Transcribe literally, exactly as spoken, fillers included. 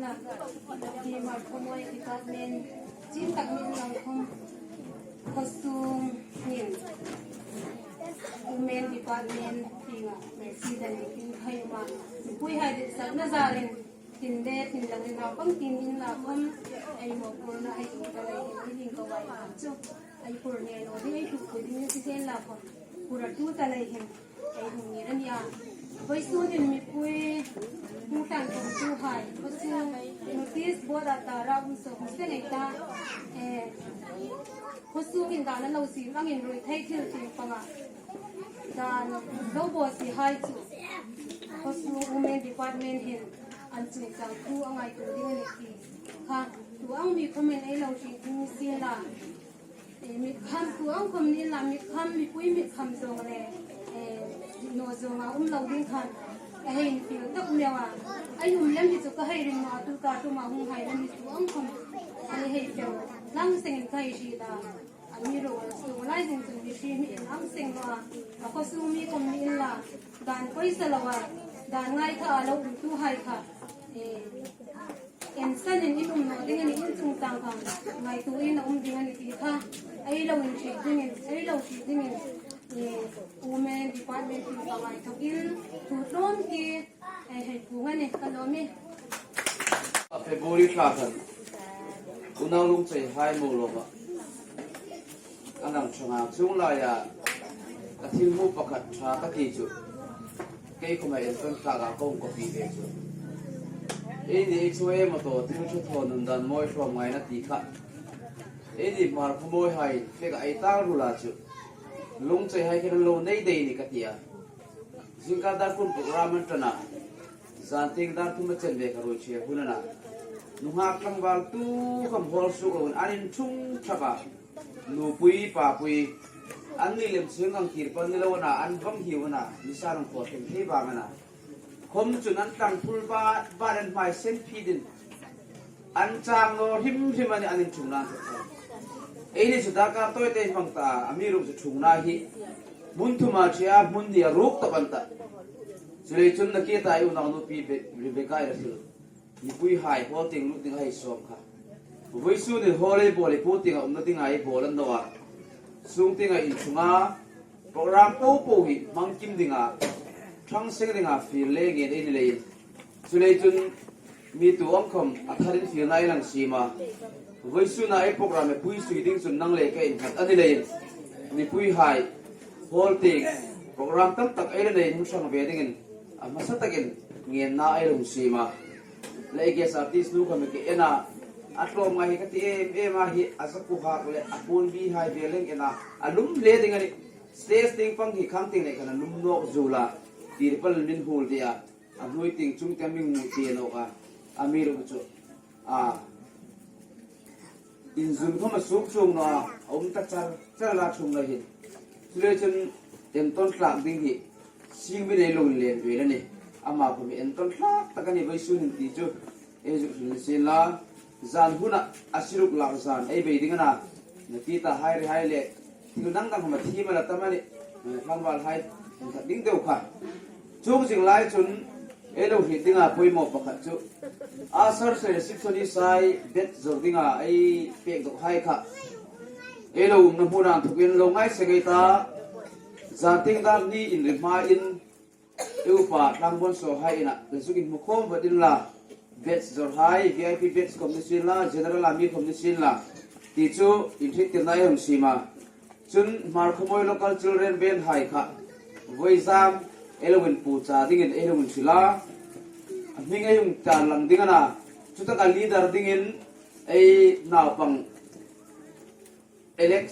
Hi Hmarkhawmawi department chin tak min lang khawm, khawsungin women department tienga president in khai ma, mipuihai ditsakna zarin tin le tin lang in a pang tin in la khawm, ei mawphurna ei inkawl, ei inkawl chu ei phur ngei naw ding, ei hluppui ding ni si chen la khawm, phur a tu ta lei hin ei hung ngir a nih a. Vawisun hin mipui hung tlan khawmtuhai, khawsung notice board-a tar a um sawk hmasa ngei ta. Eh, khawsungin dan a lo siem angin ruoi thei thil tieng panga dan lo bawsiehai chu khawsung women department hin an chungchang thu a ngaituo ding a nih ti kha tu ang mi comment ei lo hriet ding ni sienla. Eh, mitkham tu ang khawm ni la, mitkham, mipui mitkham zawng le, eh, naw zawnga um lo ding khan ka hei infiel tak meu a. Ei um lem hi chu ka hei ring naw a, tu ka tuma hung hai lem hi tu ang khawm ei hei fiel tlang sengin ka hei hriet a. Amiruokchu lai zing chun mihriemhai in ang seng naw a. A khawsung mi khawm ni inla, dan poisa lo a, dan ngai kha a lo umtuhai kha, eh, en sanin in um naw ding a nih, in chungchang kha ngaituoin a um ding a nih ti kha ei lo inhriet dingin, ei lo hriet dingin, eh, women department tieng pangngai thokin thu tlawm ti ei hei puong a nih, ka lawm e. A February thla khan unau Lungcheihai mo lova a nang ṭhanga chuong laia ka thil hmu pakhat ṭha ka ti chu, kei khawma entawn tlaka ka hung copy ve chu. Eini ei chu ei mawtaw thil ṭha thaw nun dan mawi hrawm ngaina ti kha, eini Hmarkhawmawihai flag-a ei tang rula chu Lungcheihai khin an lo nei dai ni ka ti a. Zingkar dar kuo program an ṭan a, zantieng dar thum a chen ve ka ruoi ṭhe hun a na. Nunghak tlangval tu khawm hall suk loin an inṭhung ṭhak a. Nupui, papui, an ni lem seng ang kir pan ni lo a na, an vang hiu a na, nisa an kawr thleng thei vang a na. Khawm chun an tlang phul ba, ba an hmai sen phi din. An chang naw hrim hrim a nih, an inṭhungna an thawk. Eini chu darkar tawi te hmang ta, amiruokchu ṭhungna hi hmun thuma ṭhea, hmun hnia ruk tawp an ta. Chuleiin chun nakie ta ei unau nupi Be-, Rebecca Irathil, mipuihai hall tieng lut ding a hei sawm kha. Vawisun hin hall ei bawl hi puo tienga umna dinga ei bawl a ni naw a. Sung tienga inṭhunga program popo hi hmang kim dinga, ṭhang seng dinga fiel le ngen ei ni leiin. Chuleiin chun mi tu ang khawm a tharin fielna ei lang siem a. Vawisuna ei program ei pui sui ding chun nang le ka innghat a ni leiin, mipuihai hall tieng program tam tak ei la nei hung hrang ve dingin a hmasa takin ngenna ei lo siem a. Le guest artist nu khawm ka en a, a tlawm ngai hi ka ti em em a, hi a zakuo hak le a puon bi hai ve leng en a, a lum hle ding a nih. Stage tieng pang hi khang tieng nei khan a lum nawk zuol a, tirpal min hul ti a, a hnuoi tieng chung tieng min hmu ti nawk a, amiruokchu a inzun khawm a suk chuong naw a, a um ta char char la ṭhung lai hin. Chuleiin chun entawn tlak ding hi sing mi nei lo inlen ve a nih. Ama khawm entawn tlak tak a nih vawisun hin ti chu ei zuk hril sien la, zan huna a siruk lak zan ei bei ding a na. Nakie ta hai ri hai le thil dang dang hma thiem a la tam a nih. Tlangvalhai innghat ding deu kha. Chuong zing lai chun ei lo hriet dinga poimaw pakhat chu, a sar soi le sip soni sai bet zawr dinga ei pek dawk hai kha ei lo umna hmuna inthokin lo ngai seng ei ta. Zantieng dar hni inri hmain ei upa Tlangbawn Sawhai ina le zuk inhmu khawm vat inla, bet zawrhai, V I P bet khawm ni sienla, general a mi khawm ni sienla, ti chu inhriettirna ei hung siem a. Chun Hmarkhawmawi Local Children Band hai kha vawizan ei lo inpuocha dingin ei lo inhril a. A hming ei hung tarlang ding a na, chutaka leader dingin ei naupang Alex